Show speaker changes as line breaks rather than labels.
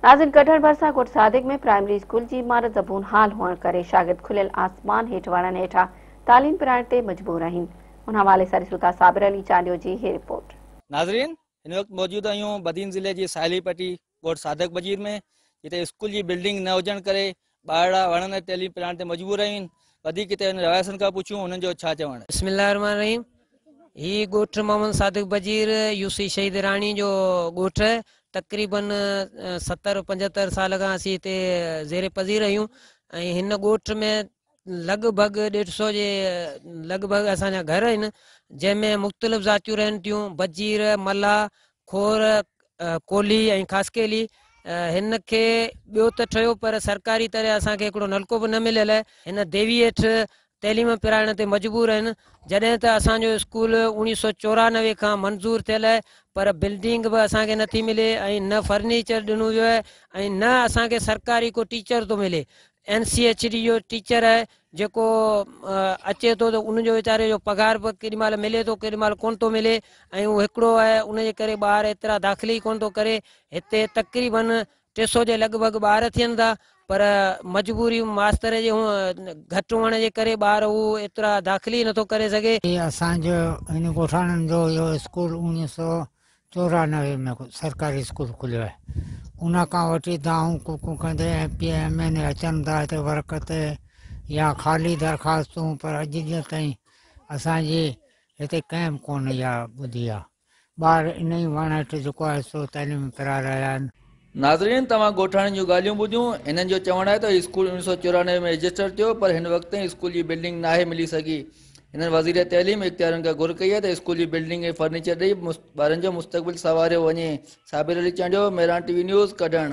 ناظرين ڪڍڻ ڀرسان ڳوٺ صادق ۾ پرائمري اسڪول جي عمارت زبون حال هئڻ ڪري شاگرد کليل آسمان هيٺ وڻن هيٺان تعليم پرائڻ تي مجبور آهن. ان حوالي سان ڏسون ٿا صابر علي چانڊيو جي هي رپورٽ.
ناظرين هن وقت موجود آهيون بدين ضلعي جي ساحلي پٽي ڳوٺ صادق بجير ۾ جتي اسڪول جي بلڊنگ نه هجڻ ڪري ٻارڙا وڻن هيٺ تعليم پرائڻ تي مجبور آهن. وڌيڪ هتي انهن رهواسين کان پڇون انهن جو ڇا چوڻ آهي.
بسم الله الرحمٰن الرحيم هي ڳوٺ محمد صادق بجير يو سي شهيد راڻي جو ڳوٺ تقريبن 70 75 سال کان اسين هتي زير پذير آهيون ۽ هن ڳوٺ ۾ لڳ ڀڳ 150 جي لڳ ڀڳ اسان جا گهر آهن جنهن ۾ مختلف ذاتيون رهن ٿيون بجير، ملاح، کور، ڪولهي ۽ خاصخيلي. هن کي ٻيو ته ٺهيو پر سرڪاري طرح اسان کي هڪڙو نلڪو به نه مليل آهي. هن ديوي هيٺ تعليم پرائڻ تي مجبور آهن جڏهن ته اسان جو اسڪول 1994 کان منظور ٿيل آهي پر بلڊنگ به اسان کي نٿي ملي ۽ نه فرنيچر ڏنو ويو آهي ۽ نه اسان کي سرڪاري ڪو ٽيچر ٿو ملي. اين سي ايڇ ڊي جو ٽيچر آهي جيڪو اچي ٿو ته ان جو ويچاري جو پگهار به ڪيڏي مهل ملي ٿو ڪيڏي مهل ڪونه ٿو ملي ۽ هو هڪڙو آهي ان جي ڪري ٻار ايترا داخل ئي ڪونه ٿو ڪري. هتي تقريبن 300 جي لڳ ڀڳ ٻار ٿين ٿا پر مجبوري ماستر جي گهٽ هئڻ جي ڪري ٻار هو ايترا داخل ئي نٿو ڪري سگهي.
هي اسان جو هن ڳوٺاڻن جو اهو اسڪول 1994 ۾ سرڪاري اسڪول کليو آهي ان کان وٺي دانهون ڪوڪون ڪندي M P A M N A اچن ٿا هتي ورڪ تي يا خالي درخواستون پر اڄ ڏينهن تائين اسان جي هتي ڪنهن به ڪونه اها ٻڌي آهي ٻار ان ئي وڻ هيٺ جيڪو آهي سو تعليم پرائي رهيا آهن.
ناظرين توهان ڳوٺاڻن جون ڳالهيون ٻڌيون، هنن جو چوڻ آهي ته اسڪول 1994 ۾ رجسٽر ٿيو پر هن وقت تائين اسڪول جي بلڊنگ ناهي ملي سگهي. هنن وزير تعليم اختيارين کان گهر ڪئي آهي ته اسڪول جي بلڊنگ ۽ فرنيچر ڏئي ٻارن جو مستقبل سنواريو وڃي. Sabir Ali Chandio, Mehran T V news, Kadhan.